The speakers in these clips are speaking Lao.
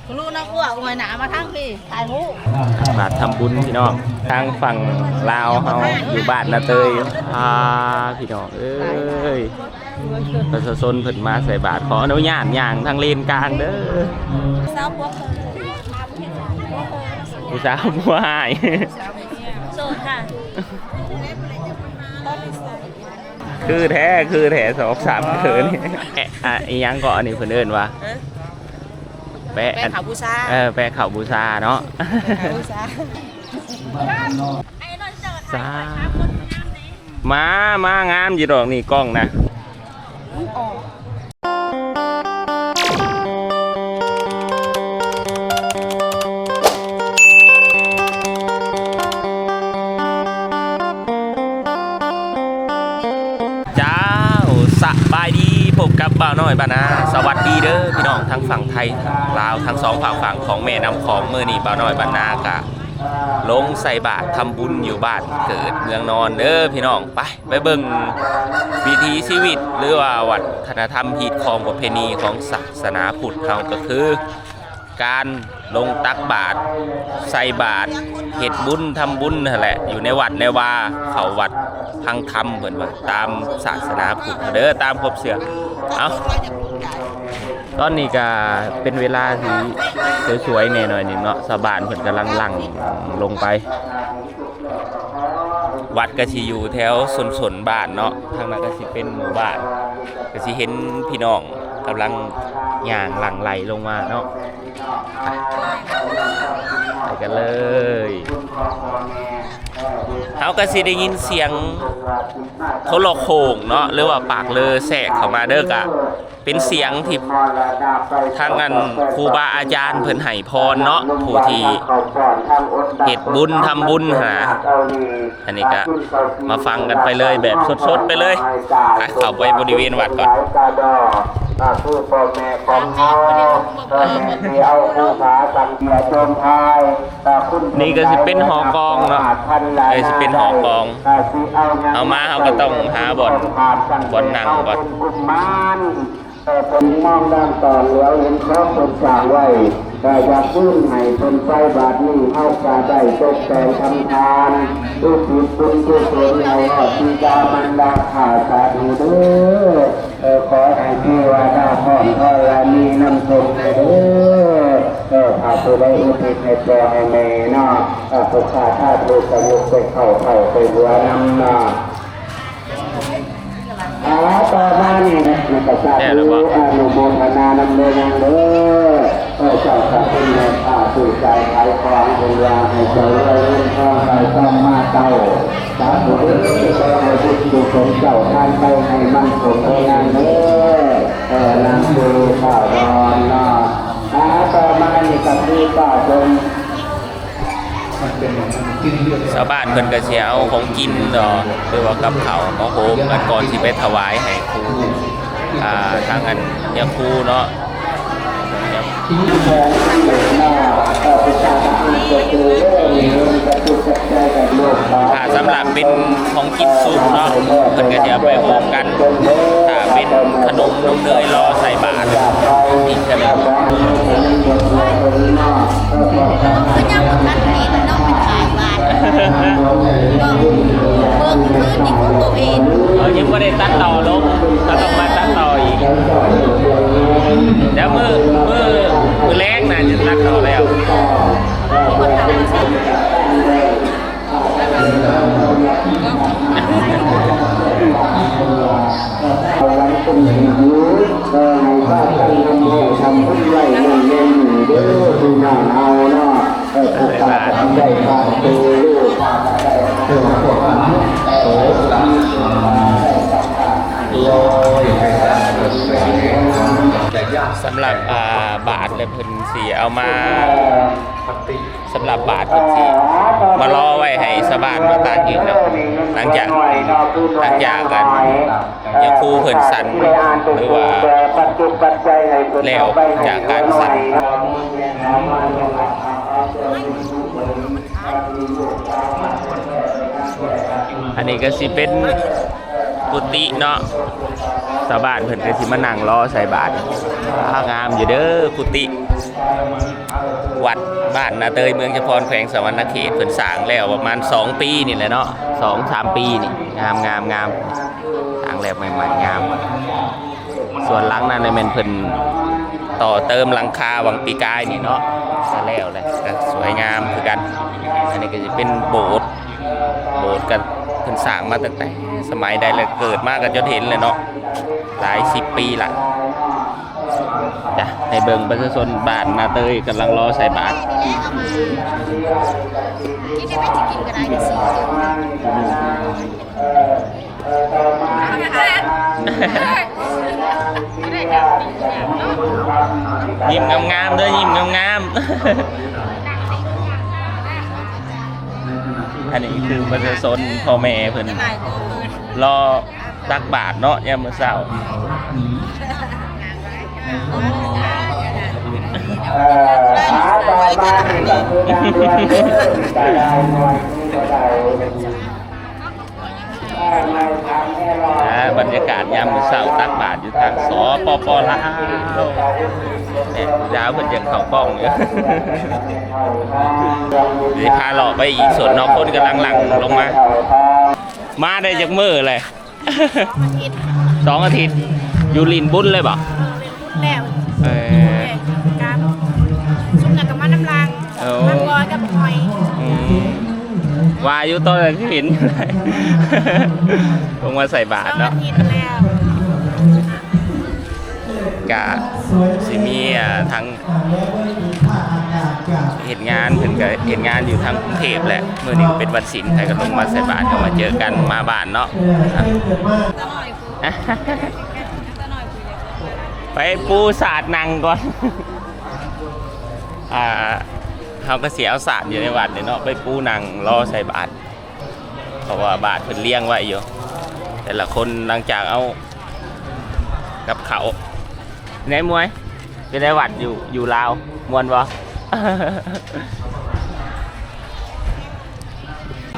ລູກນ້ອງອ້ວນອວຍໜາມາທາງພີ້ ຖ່າຍຮູບ ມາທຳບຸນພີ່ນ້ອງ ທາງຝັ່ງລາວເຮົາຢູ່ບ້ານນາເຕີຍ. ອາ ພີ່ນ້ອງເອີຍ ປະຊາຊົນເພິ່ນມາໃສ່ບາດ ຂໍອະນຸຍາດຍ່າງທາງເລນກາງເດີ. ຜູ້ສາວຜົວ ຜູ້ສາວຜົວຮ້າຍ ໂສດຄ່ະ. ຄືແທ້ ຄືແທ້ ສອງສາມເທື່ອນີ້. ອະ ອີ່ຫຍັງເກາະ ອັນນີ້ເພິ່ນເອີ້ນວ່າ ແປະ ແປະເຂົ້າບູຊາ. ເອີ ແປະເຂົ້າບູຊາເນາະ ແປະເຂົ້າບູຊາ. ສາ ມາ ມາງາມຢູ່ດອກນີ້ກ້ອງນະ. ເຈົ້າ ສະບາຍດີ ພົບກັບບ່າວນ້ອຍບ້ານນາ. ສະຫວັດດີເດີພີ່ນ້ອງ ທັງຝັ່ງໄທ ທັງລາວ ທັງສອງຟາກຝັ່ງຂອງແມ່ນ້ຳຂອງ. ມື້ນີ້ບ່າວນ້ອຍບ້ານນາກະລົງໃສ່ບາດທຳບຸນຢູ່ບ້ານເກີດເມືອງນອນເດີພີ່ນ້ອງ. ໄປ ໄປເບິ່ງວິຖີຊີວິດ ຫຼືວ່າວັດທະນະທຳຮີດຄອງປະເພນີຂອງສາສະໜາພຸດເຮົາ ກໍຄື ການລົງຕັກບາດ ໃສ່ບາດ ເຮັດບຸນທຳບຸນຫັ້ນແຫຼະ ຢູ່ໃນວັດໃນວາ ເຂົ້າວັດຟັງທຳ ເພິ່ນວ່າຕາມສາສະໜາພຸດເດີ ຕາມຄວາມເຊື່ອ. ເອົ້າ ຕອນນີ້ກະເປັນເວລາທີ່ສວຍໆແດ່ໜ້ອຍໜຶ່ງເນາະ ຊາວບ້ານເພິ່ນກຳລັງຫຼັ່ງລົງໄປ. ວັດກໍຊິຢູ່ແຖວຊົນໆບ້ານເນາະ ທາງນັ້ນກໍຊິເປັນໝູ່ບ້ານ ກໍຊິເຫັນພີ່ນ້ອງກຳລັງຍ່າງຫຼັ່ງໄຫຼລົງມາເນາະ. ໄປ ໄປກັນເລີຍ. ເຮົາກໍຊິໄດ້ຍິນສຽງໂທລະໂຂ່ງເນາະ ຫຼືວ່າປາກເລີແຊກເຂົ້າມາເດີ ກະ ເປັນສຽງທີ່ທາງອັນຄູບາອາຈານເພິ່ນໃຫ້ພອນເນາະ ຜູ້ທີ່ເຮັດບຸນທຳບຸນຫັ້ນນະ. ອັນນີ້ກະມາຟັງກັນໄປເລີຍ ແບບສົດໆໄປເລີຍ. ໄປ ເຂົ້າໄປບໍລິເວນວັດກ່ອນ. ຄືພໍ່ແມ່ຂອງເຮົາ ເອີ ທີ່ເອົາພູຜາສັງເກດຈົ່ມພາຍ ນີ້ກໍຊິເປັນຫໍກອງເນາະ ເອີ ຊິເປັນຫໍກອງ. ເຮົາມາເຮົາກໍຕ້ອງຫາບ່ອນ ບ່ອນນັ່ງກ່ອນ. ເອີ ເພິ່ນມອງດ້ານຕອນ ຫຼຽວເຫັນຂອງເພິ່ນສ້າງໄວ້ ກໍຢາກຄືນໃຫ້ເພິ່ນໄປ. ບາດນີ້ເຮົາກໍໄດ້ຕົກແຕ່ງທຳທານ ອຸທິດບຸນກຸສົນໃຫ້ຮອດບິດາມານດາຂ້າສາທຸເດີ. ເອີ ຂໍໃຫ້ເທວະດາພ້ອມທໍລະນີນຳຊົງແດ່ເດີ. ເອີ ຖ້າຜູ້ໃດອຸທິດໃຫ້ພໍ່ໃຫ້ແມ່ເນາະ ເອີ ຜູ້ຂ້າສາທຸກໍຍົກໄປເຂົ້າເຕົ້າໄປຫົວນຳເນາະ. ອາ ຕໍ່ມານີ້ນະ ມັນກໍສາທຸອະນຸໂມທະນານຳເດີນາງເດີ. ເອີ ເຈົ້າກໍເປັນແມ່ຄ້າຊື້ຂາຍຂາຍຂອງ ເພິ່ນວ່າໃຫ້ເຈົ້າລວຍເງິນທອງໄຫຼຊອງມາເຕົ້າ. ສາທຸເດີ ຂໍໃຫ້ບຸນກຸສົນເຈົ້າທານໄປໃຫ້ມັນສົມເດີນາງເດີ. ເອີ ນາງຄືຂ້າວດອນເນາະ. ອາ ຕໍ່ມານີ້ກໍຄືປາຊົນ ຊາວບ້ານເພິ່ນກໍຊິເອົາຂອງກິນເນາະ ຫຼືວ່າກັບເຂົ້າມາໂຮມກັນກ່ອນຊິໄປຖວາຍໃຫ້ຄູ ອ່າ ທາງອັນຍາຄູເນາະ. ຖ້າສຳລັບເປັນຂອງກິນສຸກເນາະ ເພິ່ນກໍຊິເອົາໄປໂຮມກັນ. ຖ້າເປັນຂະໜົມນົມເນີຍລໍໃສ່ບາດອີກເທື່ອໜຶ່ງ. ຄືຍັງບໍ່ທັນເຫັນເນາະ ເປັນຂາຍຫວານ ເບິ່ງຄືນີ້ຄືບໍ່ເຫັນ. ເອີ ຍັງບໍ່ໄດ້ຕັດຕໍ່ລົງ ກໍຕ້ອງມາຕັດຕໍ່ອີກ. ດຽວມື້ ມື້ ມື້ແລງໜ້າຈະຕັດຕໍ່ແລ້ວ. ສຳລັບ ອ່າ ບາດ ແລະ ເພິ່ນຊິເອົາມາ ສຳລັບບາດເພິ່ນຊິມາລໍໄວ້ໃຫ້ຊາວບ້ານມາຕັກອີກເນາະ. ຫຼັງຈາກ ຫຼັງຈາກອັນຍາຄູເພິ່ນສັນ ຫຼືວ່າແລ້ວຈາກການສັນ. ອັນນີ້ກໍຊິເປັນກຸຕິເນາະ ຊາວບ້ານເພິ່ນກໍຊິມານັ່ງລໍໃສ່ບາດ. ອາ ງາມຢູ່ເດີກຸຕິ. ວັດບ້ານນາເຕີຍ ເມືອງຈຳພອນ ແຂວງສະຫວັນນະເຂດ ເພິ່ນສ້າງແລ້ວປະມານສອງປີນີ້ແຫຼະເນາະ ສອງສາມປີນີ້ ງາມໆໆ ສ້າງແລ້ວໃໝ່ໆ ງາມ. ສ່ວນຫຼັງນັ້ນແມ່ນເພິ່ນຕໍ່ເຕີມຫຼັງຄາຫວ່າງປີກາຍນີ້ເນາະ ກະແລ້ວແຫຼະ ກະສວຍງາມຄືກັນ. ອັນນີ້ກະຊິເປັນໂບດ ໂບດກະເພິ່ນສ້າງມາຕັ້ງແຕ່ສະໄໝໃດແລ້ວ ເກີດມາກະຈົນເຫັນແຫຼະເນາະ ຫຼາຍສິບປີລະ. ຈ້ະ ໃຫ້ເບິ່ງປະຊາຊົນບ້ານນາເຕີຍກຳລັງລໍໃສ່ບາດ. ຍິ້ມງາມໆເດີ ຍິ້ມງາມໆ. ອັນນີ້ຄືປະຊາຊົນ ພໍ່ແມ່ເພິ່ນລໍຕັກບາດເນາະ ຍາມມື້ເຊົ້າ. ອ່າ ບັນຍາກາດຍາມມື້ເຊົ້າຕັກບາດຢູ່ທາງ ສປປ ລາວ. ແມ່ນ ຍາວເພິ່ນຍັງເຂົ້າກ້ອງຢູ່. ຊິພາເລາະໄປອີກສ່ວນເນາະ ຄົນກຳລັງຫຼັ່ງລົງມາ. ມາໄດ້ຈັກມື້ແລ້ວ? ສອງອາທິດ ຢູ່ຫຼິ້ນບຸນເລີຍບໍ່? ແລ້ວ ເອີ ກັບຊຸມນັ້ນກໍມານຳຫຼັງ ໂອ້ ມາບອຍກັບຫອຍ ອືມ ວ່າຢູ່ຕອນນັ້ນຄືເຫັນ ລົງມາໃສ່ບາດເນາະ ສອງອາທິດແລ້ວ ກະຊິມີ ອ່າ ທາງ ເຮັດງານ ເພິ່ນກະເຮັດງານຢູ່ທາງກຸງເທບແຫຼະ ມື້ນີ້ເປັນວັນສິນ ໃຜກໍລົງມາໃສ່ບາດ ກໍມາເຈີກັນ ມາບ້ານເນາະ. ໄປປູສາດນັ່ງກ່ອນ ອ່າ ເຮົາກໍຊິເອົາສາດຢູ່ໃນວັດນີ້ເນາະ ໄປປູນັ່ງລໍໃສ່ບາດ ເພາະວ່າບາດເພິ່ນລຽງໄວ້ຢູ່ ແຕ່ລະຄົນຫຼັງຈາກເອົາກັບເຂົ້າ. ແນມວຍ ເປັນໄງວັດຢູ່ ຢູ່ລາວ ມ່ວນບໍ່?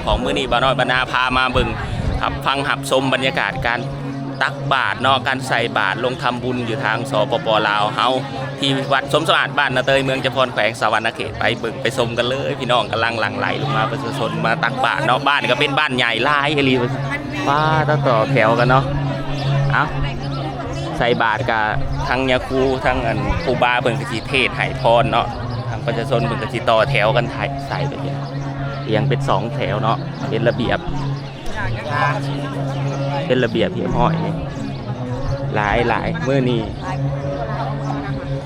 ຂອງມື້ນີ້ ບ່າວນ້ອຍບັນນາພາມາເບິ່ງ ຮັບຟັງຮັບຊົມບັນຍາກາດການຕັກບາດເນາະ ການໃສ່ບາດລົງທຳບຸນຢູ່ທາງ ສປປ ລາວເຮົາ ທີ່ວັດສົມສະອາດ ບ້ານນາເຕີຍ ເມືອງຈຳພອນ ແຂວງສະຫວັນນະເຂດ. ໄປເບິ່ງໄປຊົມກັນເລີຍພີ່ນ້ອງ ກຳລັງຫຼັ່ງໄຫຼລົງມາ ປະຊາຊົນມາຕັກບາດເນາະ ບ້ານກໍເປັນບ້ານໃຫຍ່ຫຼາຍອີ່ຫຼີ ປາ ຕໍ່ແຖວກັນເນາະ. ເອົ້າ ໃສ່ບາດກະທັງຍາຄູ ທັງອັນຄູບາເພິ່ນກໍຊິເທດໃຫ້ພອນເນາະ ທາງປະຊາຊົນເພິ່ນກໍຊິຕໍ່ແຖວກັນໃສ່ ໃສ່ໄປ ລຽງເປັນສອງແຖວເນາະ ເປັນລະບຽບ ເປັນລະບຽບຮຽບຮ້ອຍ ຫຼາຍໆ ມື້ນີ້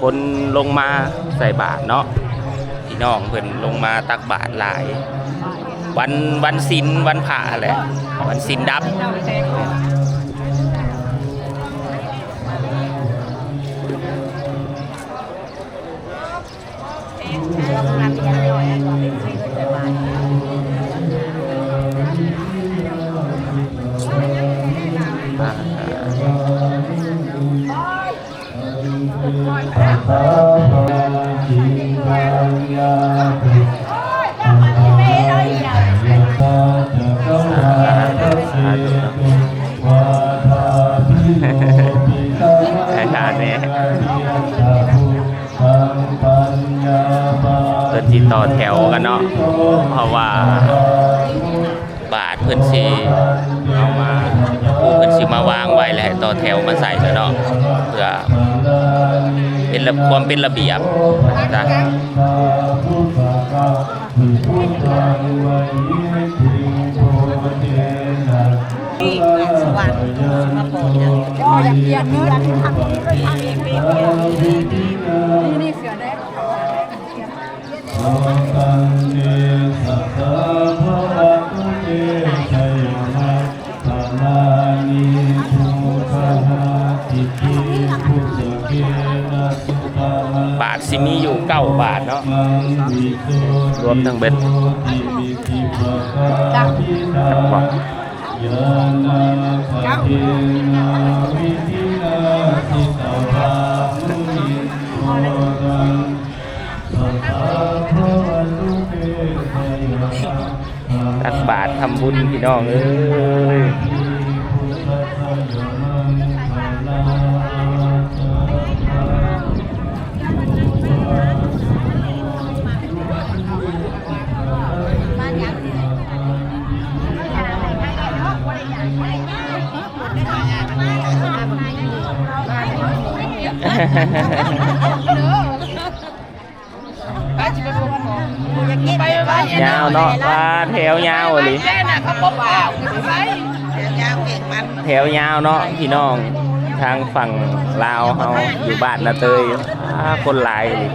ຄົນລົງມາໃສ່ບາດເນາະ ພີ່ນ້ອງເພິ່ນລົງມາຕັກບາດຫຼາຍ ວັນ ວັນສິນ ວັນພະຫັ້ນແຫຼະ ວັນສິນດັບ. ໃຫ້ທານແດ່ ເພິ່ນຊິຕໍ່ແຖວກັນເນາະ ເພາະວ່າບາດເພິ່ນຊິເອົາມາ ຜູ້ເພິ່ນຊິມາວາງໄວ້ ແລ້ວໃຫ້ຕໍ່ແຖວມາໃສ່ແລ້ວເນາະ ເພື່ອເປັນລະ ຄວາມເປັນລະບຽບນະ. ສະຫວັນ ບໍ່ຢາກປ່ຽນເລີຍ ອັນນີ້ທຳ ນີ້ເສືອແດງ ບາດຊິມີຢູ່ເກົ້າບາດເນາະ ລວມທັງເບິດ ເກົ້າ ເກົ້າ ຕັກບາດທຳບຸນພີ່ນ້ອງເອີຍ. ຍາວເນາະ ວ່າແຖວຍາວອີ່ຫຼີ ແຖວຍາວເນາະພີ່ນ້ອງ ທາງຝັ່ງລາວເຮົາ ຢູ່ບ້ານນາເຕີຍ ອາ ຄົນຫຼາຍອີ່ຫຼີ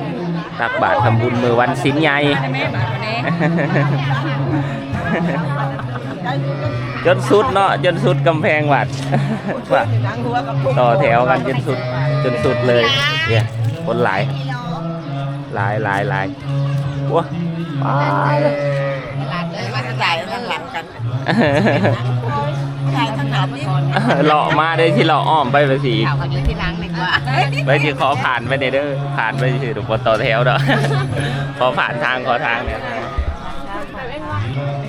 ຕັກບາດທຳບຸນມື້ວັນສິນໃຫຍ່ ຈົນສຸດເນາະ ຈົນສຸດກຳແພງວັດ ວ່າຕໍ່ແຖວກັນຈົນສຸດ ຈົນສຸດເລີຍ ເອີ ຄົນຫຼາຍ ຫຼາຍ ຫຼາຍ ຫຼາຍ ໂອ້ ປາດ ຫຼາຍເລີຍ ວ່າຈະຕາຍທາງຫຼັງກັນ ຖ່າຍທາງຫຼັງນີ້ ເລາະມາໄດ້ ຊິເລາະອ້ອມໄປ ໄປຊິ ເຂົາຢູ່ທີ່ຫຼັງນີ້ກວ່າ ໄປຊິຂໍຜ່ານໄປແດ່ເດີ ຜ່ານໄປຊື່ ບໍ່ຕໍ່ແຖວດອກ ຂໍຜ່ານທາງ ຂໍທາງແດ່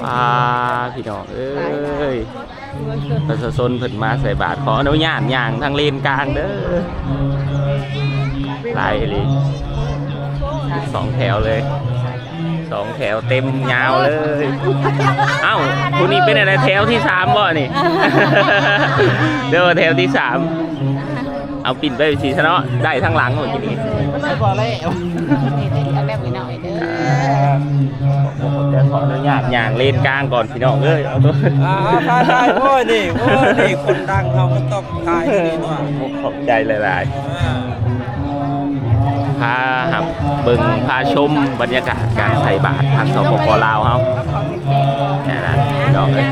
ປາດ ພີ່ນ້ອງເອີຍ ປະຊາຊົນເພິ່ນມາໃສ່ບາດ ຂໍອະນຸຍາດຍ່າງທາງເລນກາງເດີ ຫຼາຍອີ່ຫຼີ ສອງແຖວເລີຍ ສອງແຖວເຕັມຍາວເລີຍ ເອົ້າ ຜູ້ນີ້ເປັນອັນໃດ ແຖວທີສາມບໍ່ນີ້ ເດີ ແຖວທີສາມ ເອົາປິ່ນໄປຊີ້ຊະເນາະ ໄດ້ທາງຫຼັງເມື່ອກີ້ນີ້ ບໍ່ແລ້ວ ແຕ່ຂໍອະນຸຍາດຍ່າງເລນກາງກ່ອນພີ່ນ້ອງເອີຍ ເອົາໂຕ ອ່າ ຖ່າຍ ຖ່າຍ ໂອ້ຍ ນີ້ ໂອ້ຍ ນີ້ ຄົນດັງເຮົາກໍຕ້ອງຖ່າຍນີ້ເນາະ ຂອບໃຈຫຼາຍໆ ອ່າ ພາຮັບເບິ່ງ ພາຊົມບັນຍາກາດການໃສ່ບາດທາງ ສປປ ລາວເຮົາ ແຄ່ນັ້ນພີ່ນ້ອງເອີຍ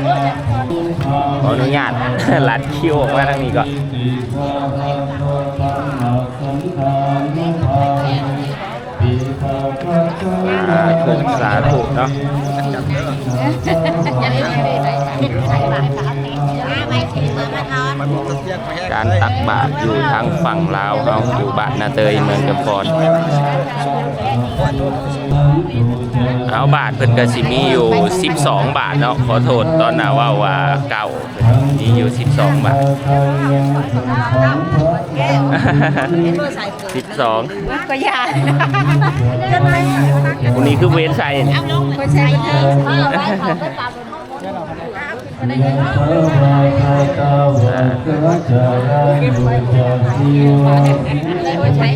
ຂໍອະນຸຍາດລັດຄິວອອກມາທາງນີ້ກ່ອນ. ສາທຸ ສາທຸເນາະ ການຕັກບາດຢູ່ທາງຝັ່ງລາວເຮົາ ຢູ່ບ້ານນາເຕີຍ ເມືອງຈຳພອນ ເອົາ ບາດເພິ່ນກະຊິມີຢູ່ສິບສອງບາດເນາະ ຂໍໂທດຕອນໜ້າເວົ້າວ່າເກົ້າ ມີຢູ່ສິບສອງບາດ ສິບສອງ ກໍຢ່າ ຜູ້ນີ້ຄືບໍ່ເຫັນໃສ່ນີ້ ບໍ່ໃສ່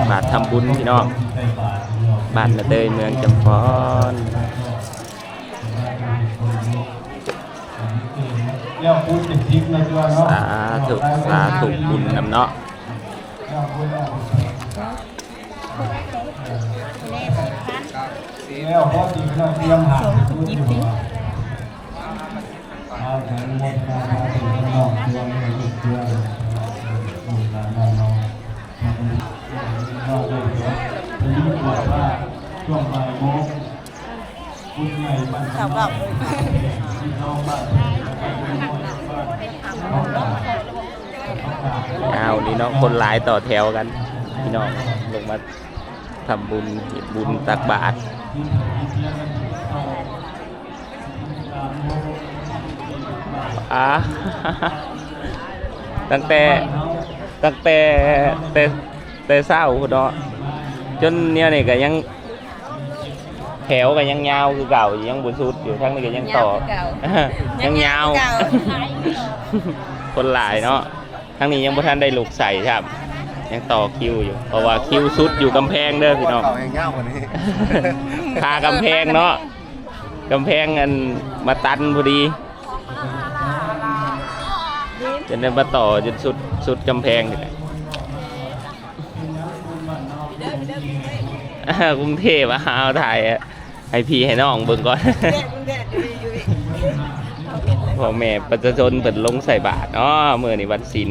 ບາດທຳບຸນພີ່ນ້ອງ ບ້ານນາເຕີຍ ເມືອງຈຳພອນ. ສາທຸ ສາທຸ ບຸນນຳເນາະ ສຳລັບ ອ້າວ ນີ້ເນາະ ຄົນຫຼາຍຕໍ່ແຖວກັນ ພີ່ນ້ອງລົງມາທຳບຸນ ເຮັດບຸນຕັກບາດ ອ່າ ຕັ້ງແຕ່ ຕັ້ງແຕ່ ແຕ່ ແຕ່ເຊົ້າພຸ້ນເນາະ ຈົນແນວນີ້ກໍຍັງ ແຖວກໍຍັງຍາວຄືເກົ່າ ຍັງບໍ່ສຸດຢູ່ ທາງນີ້ກໍຍັງຕໍ່ ຍາວຄືເກົ່າ ຍັງຍາວ ຍາວຄືເກົ່າ ຄົນຫຼາຍເນາະ ທາງນີ້ຍັງບໍ່ທັນໄດ້ລຸກໃສ່ຊ້ຳ ຍັງຕໍ່ຄິວຢູ່ ເພາະວ່າຄິວສຸດຢູ່ກຳແພງເດີພີ່ນ້ອງ ເຂົາແຮງຍາວກວ່ານີ້ ຄາກຳແພງເນາະ ກຳແພງອັນມາຕັນພໍດີ ຈົນໄດ້ມາຕໍ່ຈົນສຸດ ສຸດກຳແພງນີ້ແຫຼະ ອ່າ ກຸງເທບ ອ່າ ເອົາ ຖ່າຍໃຫ້ພີ່ໃຫ້ນ້ອງເບິ່ງກ່ອນ ພໍ່ແມ່ປະຊາຊົນເພິ່ນລົງໃສ່ບາດເນາະ ມື້ນີ້ວັນສິນ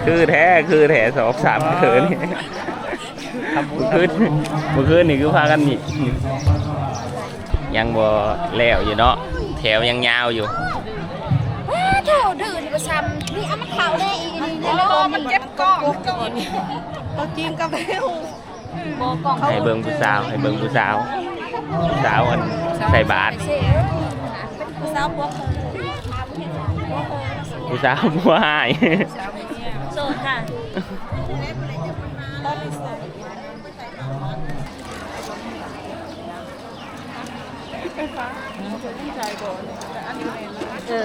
ຄືແທ້ ຄືແທ້ ສອງສາມເທື່ອນີ້ ມື້ຄືນ ມື້ຄືນນີ້ຄືພາກັນນີ້ ຍັງບໍ່ແລ້ວຢູ່ເນາະ ແຖວຍັງຍາວຢູ່ ວ້າ ໂທ້ ດື້ນບໍ່ຊ້ຳ ນີ້ເອົາມາເຂົ້າແດ່ອີກນີ້ ໂອ້ ມັນເຈັບກ້ອງ ຕົວຈິງກໍໄປຮູ້ ໃຫ້ເບິ່ງຜູ້ສາວ ໃຫ້ເບິ່ງຜູ້ສາວ ຜູ້ສາວອັນໃສ່ບາດ ຜູ້ສາວຜົວ ຜູ້ສາວຜົວຮ້າຍ ໂສດຄ່ະ. ເອີ.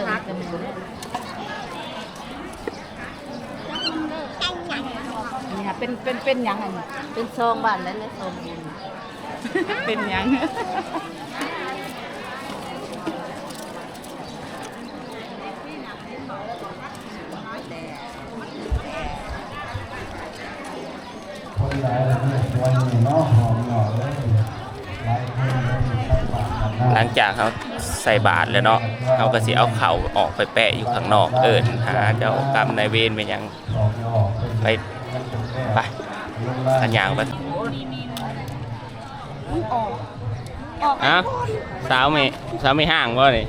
ປັນ ເປັນ ເປັນຫຍັງອັນນີ້? ເປັນຊອງບ້ານນັ້ນແຫຼະ ຊອງບຸນ. ເປັນຫຍັງ? ຄົນຫຼາຍແລ້ວເນາະ ຊວນນີ້ເນາະ ຫອມເນາະເອີຍ ຫຼາຍຄົນເລີຍ ໃສ່ບາດກັນນະ. ຫຼັງຈາກເຮົາໃສ່ບາດແລ້ວເນາະ ເຮົາກໍຊິເອົາເຂົ້າອອກໄປແປະຢູ່ຂ້າງນອກ ເອີ້ນຫາເຈົ້າກຳນາຍເວນແມ່ນຫຍັງ ໄປ ໄປ ອັນຫຍັງໄປ. ອ້າວ ສາວແມ່ ສາວແມ່ຮ້າງບໍ່ນີ້?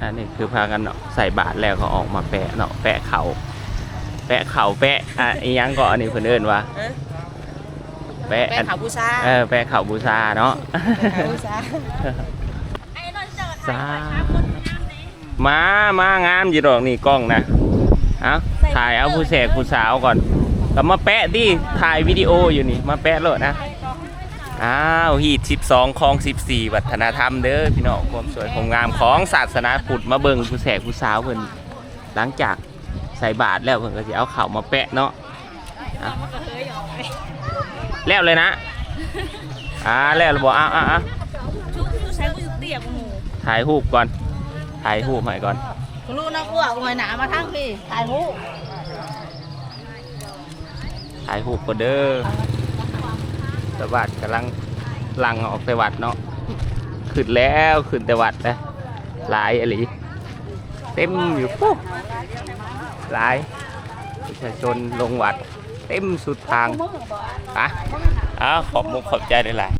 ອັນນີ້ຄືພາກັນເນາະ ໃສ່ບາດແລ້ວກໍອອກມາແປະເນາະ ແປະເຂົ້າ ແປະເຂົ້າ ແປະ ອ່າ ອີ່ຫຍັງເກາະ ອັນນີ້ເພິ່ນເອີ້ນວ່າ ຮະ? ແປະ ແປະເຂົ້າບູຊາ ເອີ ແປະເຂົ້າບູຊາເນາະ ແປະເຂົ້າບູຊາ ສາ ມາ ມາ ງາມຢູ່ດອກນີ້ກ້ອງນະ. ເອົາ ຖ່າຍເອົາຜູ້ແສກຜູ້ສາວກ່ອນ ກໍມາແປະຕິ ຖ່າຍວິດີໂອຢູ່ນີ້ ມາແປະໂລດນະ. ອ້າວ ຮີດສິບສອງ ຄອງສິບສີ່ ວັດທະນະທຳເດີພີ່ນ້ອງ ຄວາມສວຍຄວາມງາມຂອງສາສະໜາພຸດ. ມາເບິ່ງຜູ້ແສກຜູ້ສາວເພິ່ນ ຫຼັງຈາກໃສ່ບາດແລ້ວ ເພິ່ນກໍຊິເອົາເຂົ້າມາແປະເນາະ. ອ່ະ ແລ້ວເລີຍນະ ອ່າ ແລ້ວແລ້ວບໍ່? ເອົາ ເອົາ ເອົາ ຖ່າຍຮູບກ່ອນ ຖ່າຍຮູບໃຫ້ກ່ອນ ຖ່າຍຮູບກ່ອນເດີ. ຕາວາດກຳລັງຫຼັ່ງອອກແຕ່ວັດເນາະ ຂຶ້ນແລ້ວ ຂຶ້ນແຕ່ວັດແລ້ວ ຫຼາຍອີ່ຫຼີ ເຕັມຢູ່ພຸ້ນ ຫຼາຍ ປະຊາຊົນລົງວັດເຕັມສຸດທາງ. ໄປ ເອົາ ຂອບມຸກຂອບໃຈຫຼາຍໆ.